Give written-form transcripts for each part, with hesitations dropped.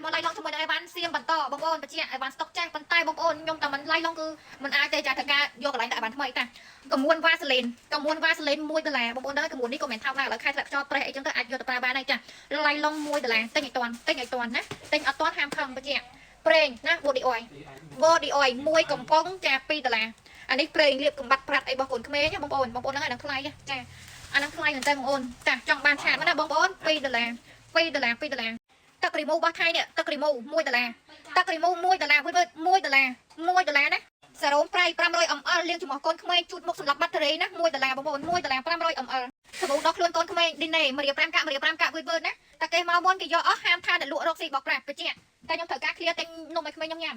មកឡៃឡុងជាមួយនឹងអីវ៉ាន់សៀមបន្តបងប្អូនបញ្ជាក់អីវ៉ាន់ស្តុកចាស់ប៉ុន្តែបងប្អូនខ្ញុំតែមិនឡៃឡុងគឺមិនអាចទេចាត្រូវការយកកន្លែងដាក់អីវ៉ាន់ថ្មីតាកមួនវ៉ាសេលីនកមួនវ៉ាសេលីន1ដុល្លារបងប្អូនដឹងកមួននេះក៏មិនថោកដែរឥឡូវខែធ្លាក់ខ្យល់ប្រេះអីចឹងទៅអាចយកទៅប្រើបានហើយចាឡៃឡុង1ដុល្លារទិញឲ្យតាន់ទិញឲ្យតាន់ណាទិញអត់តាន់ហាមខឹងបញ្ជាក់ប្រេងណា body oil body oil មួយកំប៉ុងចា2ដុល្លារអានេះប្រេងលាបកំបាត់ប្រាត់អីរបស់កូនក្មេងណាបងប្អូនបងប្អូនហ្នឹងអាហ្នឹងថ្លៃចាអាហ្នឹងថ្លៃមែនតើបងប្អូនចាចង់បានឆាតមកណាបងប្អូន2ដុល្លារ2ដុល្លារ2ដុល្លារទឹកគ្រីមូរបស់ថៃនេះទឹកគ្រីមូ1ដុល្លារទឹកគ្រីមូ1ដុល្លារវឺត1ដុល្លារ1ដុល្លារណាសារ៉ូមប្រៃ500 ml លាងច្រមុះកូនក្មេងជូតមុខសម្រាប់បាក់តេរីណា1ដុល្លារបងប្អូន1ដុល្លារ500 ml សាប៊ូដោះខ្លួនកូនក្មេងឌីណេ1រៀល5កាក់1រៀល5កាក់វឺតវឺតណាតែគេមកមុនគេយកអស់ហាមថាអ្នកលក់រកស៊ីបោកប្រាស់បញ្ជាក់តែខ្ញុំត្រូវការ clear ទិញនំឲ្យក្មេងខ្ញុំញ៉ាំ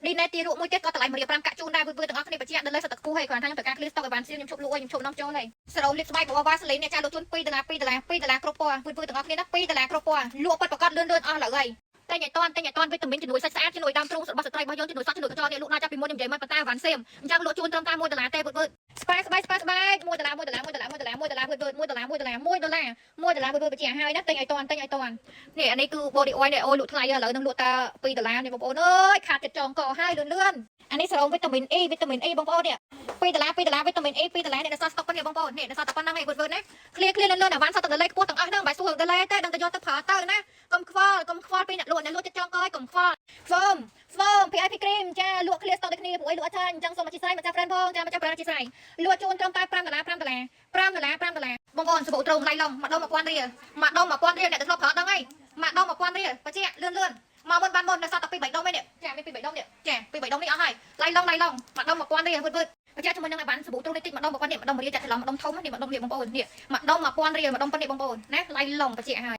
ឌីណេទីរក់មួយទៀតក៏តម្លៃ1រៀល5កាក់ជូនដែរវឺតវឺតទាំងអស់គ្នាបញ្ជាក់ដល់លើសតខ្ពស់ហើយគ្រាន់តែខ្ញុំត្រូវការ clear stock ឲ្យបានសៀមខ្ញុំឈប់លក់ហើយខ្ញុំឈប់នាំចូលហើយសេរ៉ូមលាបស្បែកបបវ៉ាសេលីនអ្នកចាលក់ជូន2ដុល្លារ2ដុល្លារ2ដុល្លារគ្រប់ពណ៌វឺតវឺតទាំងអស់គ្នាណា2ដុល្លារគ្រប់ពណ៌លក់ពិតប្រាកដលឿនលឿនអស់ឡើយហើយតែញ៉ៃតន់តែញ៉ៃតន់វីតាមីនជំនួយសាច់ស្អាតជំនួយដើមទ្រូងរបស់ស្ត្រីរបស់យើងជំនួយសក់ជំនួយកញ្ចក់នេះលក់ដល់ចាប់ពីមុនខ្ញុំនិយាយមកប៉ុន្តែវ៉ាន់សៀមអញ្ចឹងលក់ជូនត្រឹមតែ1ដុល្លារទេវឺតវឺតស្ប៉ាស្បែកស្ប៉ាស្បែក1ដុល្លារ1ដុល្លារ1ដុល្លារ1ដុល្លារ1ដុល្លារវឺតវឺត1ដុល្លារ1ដុល្លារ1ដុល្លារ1ដុល្លារវឺតវឺតបញ្ជាឲ្យណាទិញឲ្យតន់ទិញឲ្យតន់នេះអានេះគឺ body oil នេះអូលក់ថ្លៃឥឡូវនឹងលក់តែ2ដុល្លារនេះបងប្អូនអើយខាតចិត្តចងកហើយលឿនលឿនអានេះសេរ៉ូមវីតាមីន E វីតាមីន E បងប្អូននេះ2ដុល្លារ2ដុល្លារវីតាមីន E 2ដុល្លារនេះដល់សល់ស្តុកប៉ុណ្នេះបងប្អូននេះដល់សល់តែប៉ុណ្្នឹងឯងវឺតវឺតណា clear clear លឿនលឿនអាវ៉ាន់សល់តែដលេខ្ពស់ទាំងអស់ហ្នឹងមិនបាច់សួរដលេទេដឹងតែយកទៅប្រើទៅណាកុំខ្វល់កុំខ្វល់ពីអ្នកលក់អ្នកលក់ចិត្តចងកយកុំខ្វល់ foam foam PIP cream ចាលក់ clear stock ដូចគ្នាព្រោះអីលក់អត់ចាញ់អញ្ចឹងសូមអធិស្ឋានម្ចាស់ brand ផងចាម្ចាស់ brand អធិស្ឋានលក់ជូនត្រឹមតែ5ដុល្លារ5ដុល្លារ5ដុល្លារ5ដុល្លារបងប្អូនសាប៊ូទ្រូងឡៃឡុងម្ដុំ1000រៀលម្ដុំ1000រៀលអ្នកទៅធ្លាប់ប្រើដឹងហើយម្ដុំ1000រៀលបជាលឿនលឿនមកមុនបានមុននៅសល់តែ2 3ដុំឯនេះចាមាន2 3ដុំនេះចា2 3ដុំនេះអស់ហើយឡៃឡុងឡៃឡុងម្ដុំ1000រៀលវឺតវឺតបញ្ជាក់ជាមួយនឹងឲ្យបានសាប៊ូទ្រូងនេះតិចម្ដុំ1000នេះម្ដុំរៀលចាក់ច្រឡំម្ដុំធំនេះម្ដុំនេះបងប្អូននេះម្ដុំ1000រៀលម្ដុំប៉ុណ្នេះបងប្អូនណាឡៃឡុងបញ្ជាក់ហើយ។